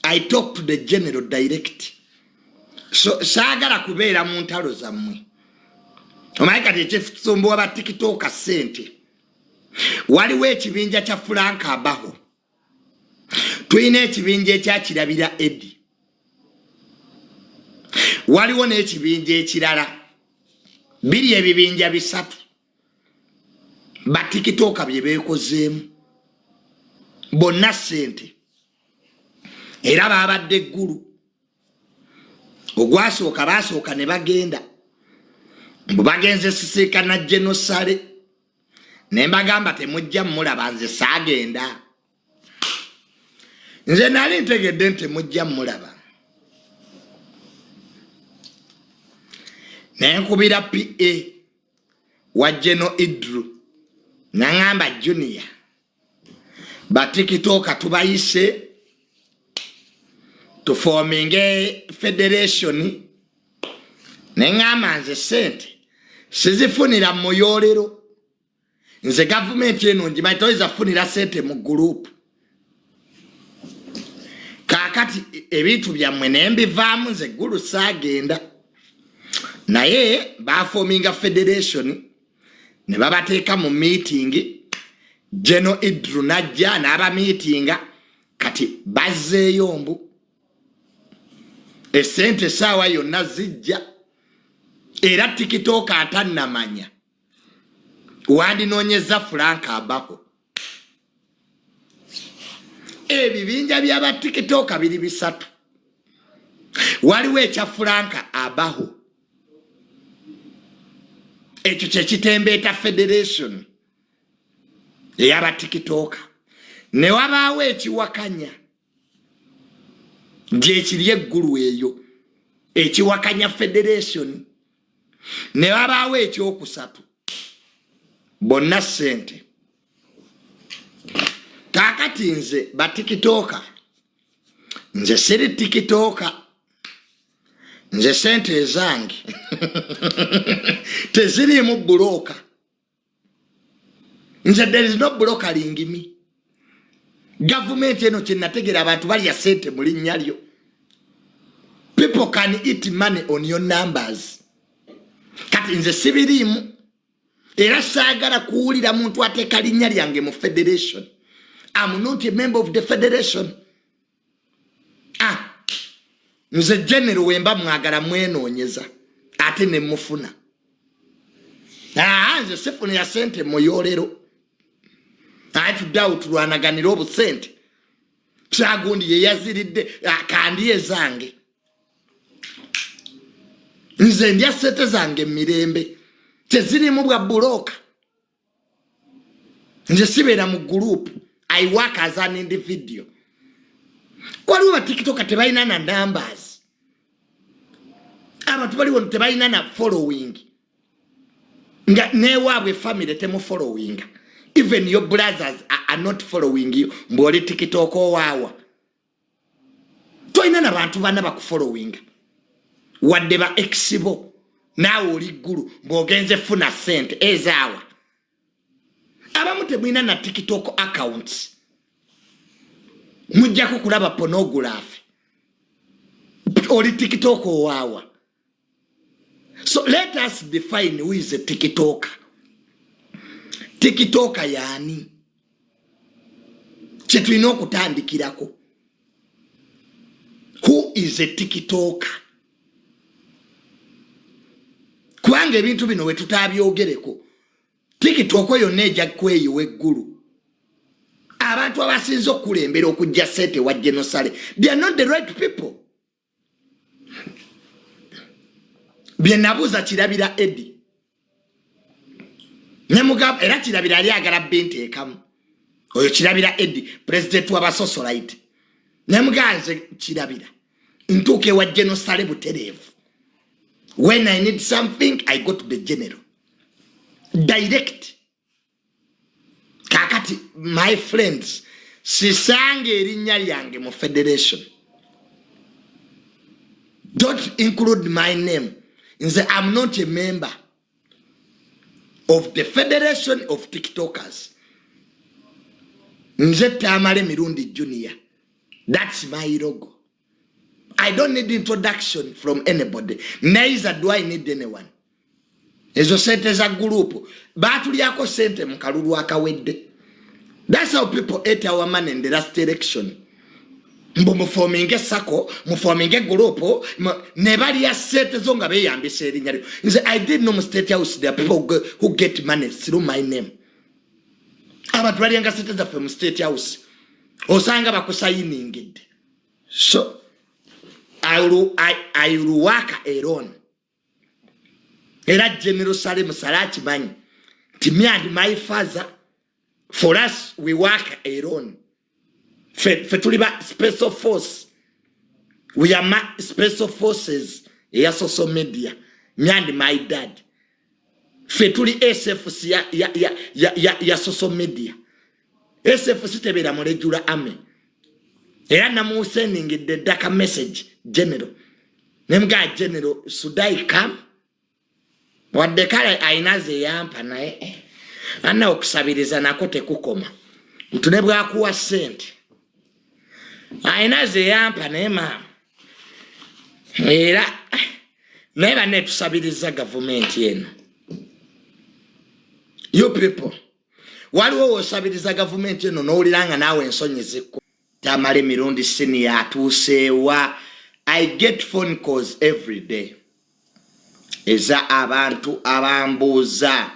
I talk to the general direct, so saagala kubeera mu ntalo zammwe. Omanyi kati ekisumbuwa ba tikitoka ssente. Waliwo ekibinja kya Frank Abaho, tulina ekibinja ekyakirabira Edi, waliwo n'ekibinja ekirala. Biri ebibinja bisatu batikitoka bye beekozeemu bonna ssente, era babadde eggulu ogwasooka. Basooka ne bagenda mbu bagenze sisiikana Genosale, ne mbagamba temujja mulaba. Nze saagenda, nze nali ntegedde nti mujja mulaba. Nenkubira PA wa Geno Idru, naŋŋamba, "Junior, batikitoka tubayise tuforminge federation." Neŋŋamba nze sente sizifunira muyoolero. Nze gavumenti eno ngimanyi, toyinza kufunira sente mu gurupu. Kaakati ebintu byammwe nembivaamu. Nze gulu saagenda, naye baforminga federation ne babateeka mu meeting. Geno Idru najja n'abamiitinga. Kati bazzeeyo mbu esente essaawa yonna zijja. Era tikitoka atannamanya wandinoonyeza Frank Abako. Ebibinja by'abatikitoka biri bisatu. Waliwo ekya Frank Abaho, ekyo kyekitembeeta federation ey'abatikitoka, ne wabaawo ekiwakanya. Gyekiri eggulu eyo ekiwakanya federation. Ne wabaawo ekyokusatu, bonna ssente. Kaakati nze ba TikToker, nze siri TikToker. Nze sente ezange teziriimu broker. Nze there is no brokering me. Gavumenti eno, kyenategera, abantu balya sente mu linnya lyo. People can eat money on your numbers. Kati nze sibiriimu, era saagala kuwulira muntu ateeka linnya lyange mu federation. Am not a member of the federation. Ah, nze general wemba mwagala mwenoonyeza ate nemufuna. Aa, nze sifunira sente muyolero, aye tuddeawo tulwanaganire obusente. Kyagundi yeyaziridde kandi ezange. Nze ndya sente zange emirembe, tezirimu bwa broker. Nze sibeera mu group, I work as an individual. Waliwo ba TikToker tebalina na numbers. Abantu baliwo tebalina na following, nga newaabwe family temufollowinga. Even your brothers are not following you. Mbwoli TikTok owaawa, tolina nabantu bana bakufollowinga, wadde ba ex bo. Naawe oli ggulu bw'ogenze funa sente ezaawa. Abamu temulina na TikTok accounts, mujjako kulaba pornography. Oli TikTok owaawa? So let us define who is a TikToker. TikToker yaani? Kyetulina okutandikirako, who is a TikToker? Kubanga ebintu bino wetutabyogereko, TikTok yonna ejja kweyiwa eggulu. Abantu abasinze okukulembera okujja sente wa genosale, they are not the right people. Bye nabuuza Kirabira Edi nemugamba, era Kirabira ali agala binteekamu. Oyo Kirabira Edi, president w'abasosolite, nemugamba, nze Kirabira ntuuka ewa genosale butereevu. When I need something, I go to the general direct. Kakati my friends, sisange erinnya lyange mu federation. Don't include my name. Nze am not a member of the Federation of TikTokers. Nze Tamale Mirundi Junior, that's my logo. I don't need introduction from anybody, neither do I need anyone. Ezo sente za group, batulyako sente mu kalulu akawedde. That's how people ate our money in the last election. Mbu muforminge SACCO, muforminge group, ne balya sente zo nga beeyambisa erinnya lyo. Nze I did know mu State House there are people who get money through my name. Abantu balyanga sente zaffe mu State House, osanga bakusayiningidde. So I will work alone. Era General Salim Saleh akimanyi nti me and my father, for us, we work alone. Fe tuli ba special force. We are ma special forces eya social media. Me and my dad, fe tuli SFC ya social media. SFC tebeera mu regular army. Era namusendingidde ddaka message general, nemugaa, "General, should I come?" Wadde kale ayina zeyampa, naye anna okusabiriza nako tekukoma. Ntu ne bwakuwa ssente, ayina zeyampa, naye maama era naye banne tusabiriza gavumenti eno. You people, waliwo wosabiriza gavumenti eno nowulira nga naawe ensonyi zikku. Tamale Mirundi Senior atuuseewa? I get phone calls every day eza abantu abambuuza,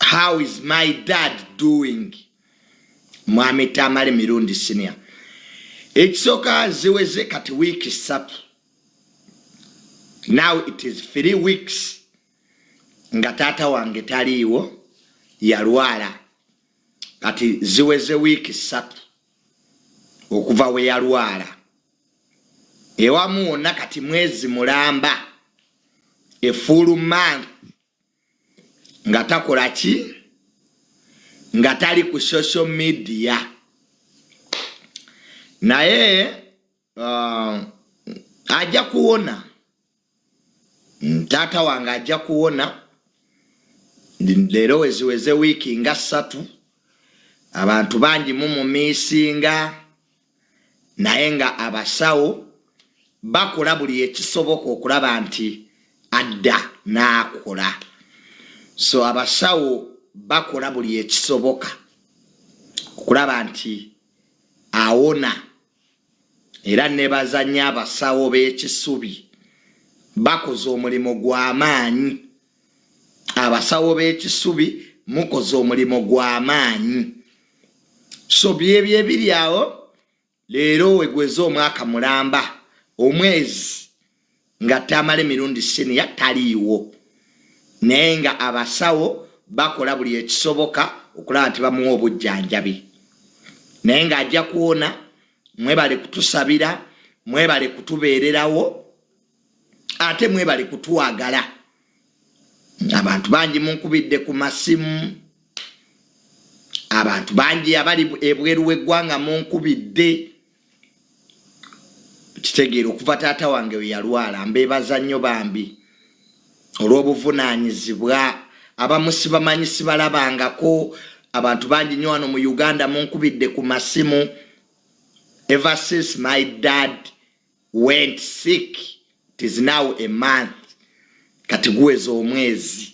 "How is my dad doing, Mwami Tamale Mirundi Senior?" Ekisooka, ziweze kati wiiki 3. Now it is 3 weeks nga taata wange taliiwo, yalwala. Kati ziweze wiiki 3 okuva. Okuva we yalwala ewamu wonna kati mwezi mulamba, a full month nga takola ki, nga tali ku social media. Naye ajja kuwona. Taata wange ajja kuwona. Leero weziweze wiiki nga 3. Abantu bangi mumumiisinga, naye nga abasawo bakola buli ekisoboka okulaba nti adda n'akola. So abasawo bakola buli ekisoboka okulaba nti awona, era nebaza nnyo abasawo b'Ekisubi, bakoze omulimu gw'amaanyi. Abasawo b'Ekisubi, mukoze omulimu gw'amaanyi. So byebyo ebiri awo. Leero wegweza omwaka mulamba, omwezi nga Tamale Mirundi Senior taliiwo, naye nga abasawo bakola buli ekisoboka okulaba nti bamuwa obujjanjabi, naye ng'ajja kuwona. Mwebale kutusabira, mwebale kutubeererawo, ate mwebale kutwagala. Abantu bangi munkubidde ku masimu, abantu bangi abali ebweru w'eggwanga munkubidde. Kitegeera, okuva taata wange we yalwala, mbeebaza nnyo bambi olw'obuvunaanyizibwa. Abamu sibamanyi, sibalabangako. Abantu bangi nnyo wano mu Uganda munkubidde ku masimu. Ever since my dad went sick, it is now a month, kati guweza omwezi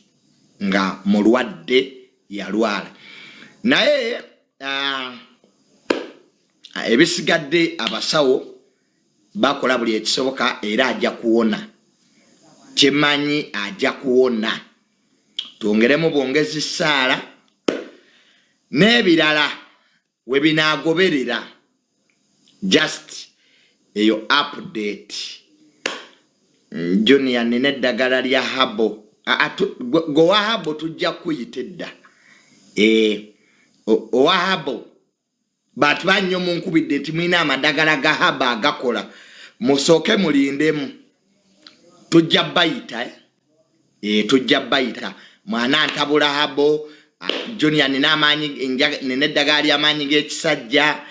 nga mulwadde, yalwala. Naye ebisigadde abasawo bakola buli ekisoboka, era ajja kuwona. Kyemanyi, ajja kuwona. Twongeremu bwongezi ssaala n'ebirala we binaagoberera. Just eyo update. Junior, nina eddagala lya herbal. Gwe owa herbal tujja kuyita edda. Owa herbal, bantu bannyo munkubidde nti mulina amadagala ga herbal agakola. Musooke mulindemu, tujja bayita, eh? Tujja bayita. Mwana ntabula herbal. Junior, nina amaanyi, nina eddagala ly'amaanyi g'ekisajja.